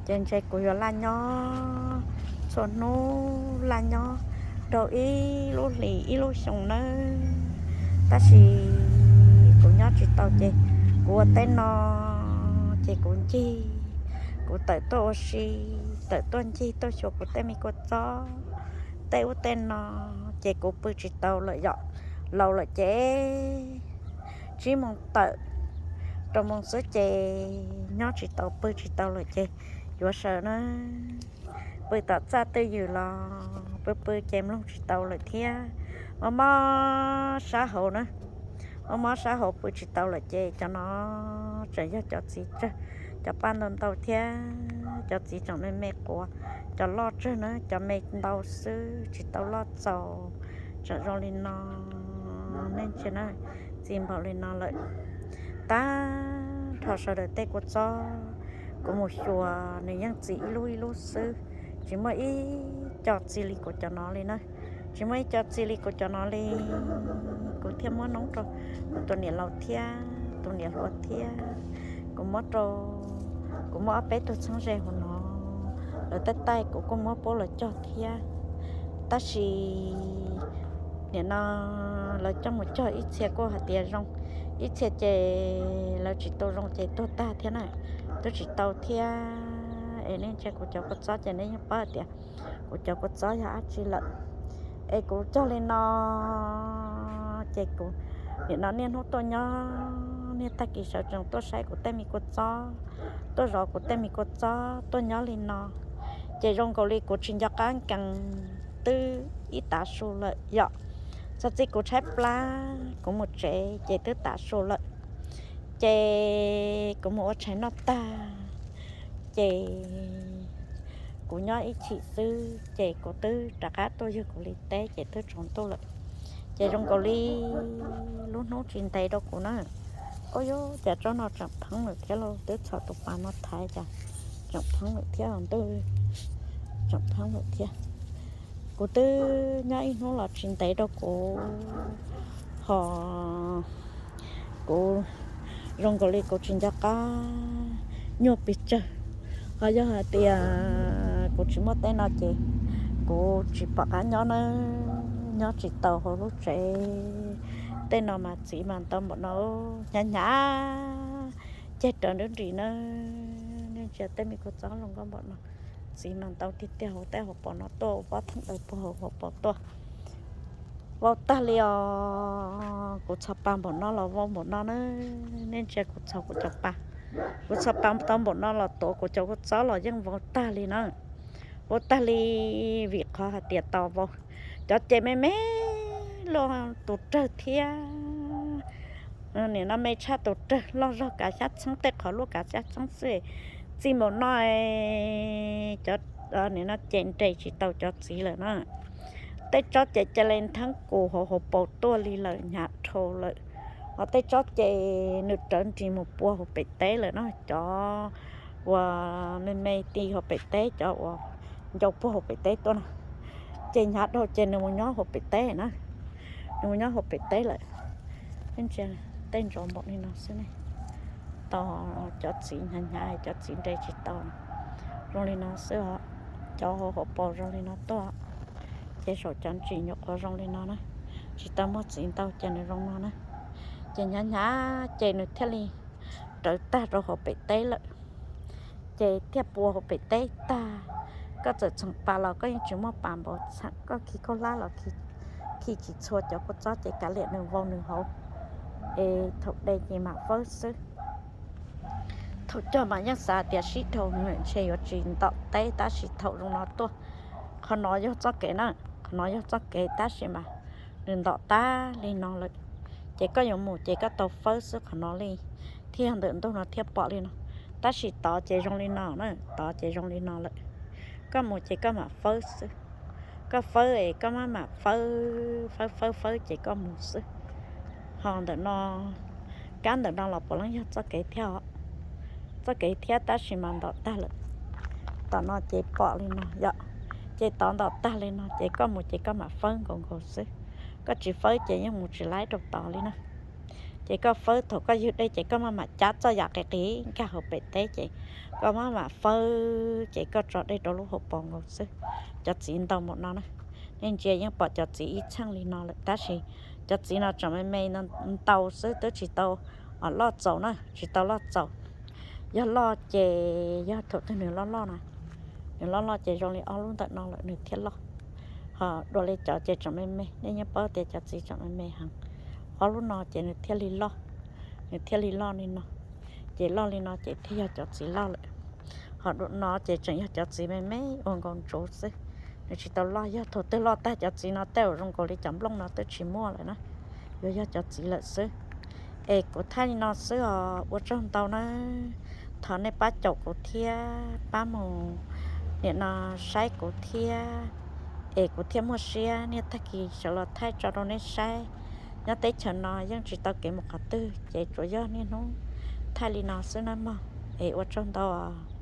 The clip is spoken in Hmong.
Ces ntshe kuv yuav laj nyob txhua hnub, laj nyob rau ib lub hlis ib lub xyoo nawb. Tab sis kuv nyob tsis tau ces kuv ua tej no, ces kuv ncig, kuv tawm tuaj ua si, tawm tuaj ncig tuaj xyuas kuv tej me kua txob tej ub tej no, ces kuv pw tsis tau lawm yom. Laus lawm ces tsib moos tawm rau moos xwb ces nyob tsis tau pw tsis tau lawm ces yuav sawv na. Pw tom txaj twj ywm los pw pw ces mloog tsis tau lawm thiab. Mob mob sab hauv na, mob mob sab hauv pw tsis tau lawm ces cov no tseem yog cov txiv tsawg, cov paj ntau ntau thiab cov txiv tseem me me quav, cov loj tsawg na, cov me ntau xwb tsis tau loj txaus. Tseem zoo li no, nej ntsia na, txi npaum li no lawm. Tag nrho sawv daws tej kua txob kuv mus xyuas nws yeej txi ib lub ib lub xwb, tsis muaj ib co txi li kuv cov no li na. Tsis muaj ib co txi li kuv cov no li. Kuv thiaj muab noob rau kuv tus niam laus thiab tus niam hluas thiab. Kuv muab rau, kuv muab ob peb tug txheeb ze hauv no, lawv taij taij kuv kuj muab pub lawv cog thiab. Tab sis nim no lawv coj mus cog ib txhia kuj hais tias zoo, ib txhia ces lawv tsis tu zoo ces tuag tag thiab na. Twb tsis tau thiab. Es nej ntsia kuv cov kua txob ces nej yeej paub hais tias kuv cov kua txob yog dab tsi lawm. Es kuv cog li no ces kuv nim no niaj hnub tuaj nyob, niaj tag kis sawv tsees tuaj saib kuv tej me kua txob, tuaj zov kuv tej me kua txob tuaj nyob li no. Ces zoo nkaus li kuv tsis nco qab nkees, twb ib tav su lawm yom. Txog txij kuv tshaib plab kuv mus tsev ces twb tav su lawm. Ces kuv mus ua tshais noj tag ces kuv nyob ib chim xwb ces kuv twb rov qab tuaj yug kuv li teb ces twb tsaus ntuj lawm. Ces zoo nkaus li lub hnub tsis ntev rau kuv na. Ua cas tsob no tseem pheeb lawm thiab lauj, twb txhom tus pas no thaiv cas tseem pheeb lawm thiab ntuj, tseem pheeb lawm thiab. Kuv twb nyob ib hnub los tsis ntev rau kuv, ho kuv zoo nkaus li kuv tsis nco qab nyuaj pes tsawg. Ho yog hais tias kuv tsis muaj tej no ces kuv tsis pom qab nyob na, nyob tsis tau hauv lub tsev. Tej no mas txiv mas ntau npaum no, hnyav hnyav ceg rawv nrub nris na. Nej ntsia tej me kua txob zoo nkauj npaum no, txiv mas ntau tiag tiag hauv tej hauv paus no tuaj, ua pob theej daws puag hauv hauv paus tuaj. Vau tag li os, kuv txhos pas npaum no los vau npaum no na. Nej ntsia kuv txhos kuv cov pas, kuv txhos pas tau npaum no los tuav kuv cov kua txob los yeej vau tag li na. Vau tag li vim qhov hais tias tau vau cov ces me me luaj tus rawg thiab. Nim no me tshaj tus rawg, loj zog kav xyab txheeb, tej qhov luaj kav xyab txheeb xwb. Txij npaum no cov, nim no ces nres tsis tau cov txiv lawm na. Tej tsob ces ca le ntheeb kus hauv hauv paus tuaj li lawm, hnyav dhau lawm. Ho tej tsob ces nws rawv nris mus puag hauv pem teb lawm na, cov uas me me ti hauv pem teb, cov uas ncau puag hauv pem teb tuaj na, ces hnyav dhau ces nws mus nyob hauv pem teb na. Nws mus nyob hauv pem teb lawm. Ntsia, tej ntsos npaum li no xwb ne. Tau cov txiv hnyav hnyav, cov txiv nres tsis tau. Zoo li no xwb os. Cov hauv hauv paus zoo li no tuaj, ces saum cov ntsis nyuam qhuav zoo li no na. Tsis tau muaj txiv ntau ces nws zoo no na. Ces hnyav hnyav ces nws thiaj li rawv tag rau hauv pem teb lawm. Ces thiaj puas hauv pem teb tag. Koj txawm txhoov pas los koj yeej tsis muaj pas npaum txheem, koj khi khaub hlab los khi tsis txhua cov kua txob ces kav liam nws vau nws hauv. Es thaum de ces mam fawb xwb. Thaum cog mas yeej xav tias sib dhau ntshe yuav tsis ntom teb, tab sis thaum zoo no tuaj, qhov no yog txoj kev na, qhov no yog txoj kev tab sis mas nws ntom tag li no lawm. Ces koj yuav mus ces koj tau fawb xwb qhov no li, thiaj ntawm ntug no thiaj pom li no. Tab sis tod ces zoo li no na, tod ces zoo li no lawm. Koj mus ces koj mam fawb xwb. Koj fawb es koj mam mam fawb fawb fawb fawb ces koj mus xwb. Ho ntawm no, kab ntawm no los puav leej yog txoj kev thiab os. Txoj kev thiab tab sis mas ntom tag lawm. Tom no ces pom li no yom, ces tod ntom tag li no ces koj mus ces koj mam fawb nkaus nkaus xwb. Koj tsis fawb ces yeej mus tsis laib rau tod li na. Ces koj fawb thaum koj ywg dej ces koj maj mam cab txoj yam qis qis nkag hauv pem teb ces koj maj mam fawb ces koj tso dej rau lub hauv paus nkaus xwb. Cov txiv ntau npaum no na, nej ntsia yeej pom cov txiv ib txheej li no lawm tab sis cov txiv no tseem me me ntau xwb, twb tsis tau loj txaus na, tsis tau loj txaus. Yog loj ces yog thaum twg nws loj loj na, nws loj loj ces zoo li ob lub ntawm no lawm nws thiaj loj. Ho dua li cov ces tseem me me, nej yeej paub tias cov txiv tseem me me heev. Ob lub no ces nws thiaj li loj, nws thiaj li loj li no. Ces loj li no ces thiaj yog cov txiv loj lawm. Ho dua no ces tseem yog cov txiv me me ua nkaus ntsuv xwb, nws tsis tau loj. Yog thaum twg loj tag cov txiv no tej zaum zoo nkaus li cov nplooj no twb tsis muaj lawm na, yuav yog cov txiv lawm xwb. Es kuv thaij li no xwb os, ua tsaug ntau na. Thov nej pab caum kuv thiab pab mus nim no saib kuv thiab, es kuv thiaj muaj siab niaj tag kis sawv los thaij tso rau nej saib. Nyob teb chaws no yeej tsis tau kev mus qhov twg ces tsuas yog niaj hnub thaij li no xwb nawb mog. Es ua tsaug ntau os.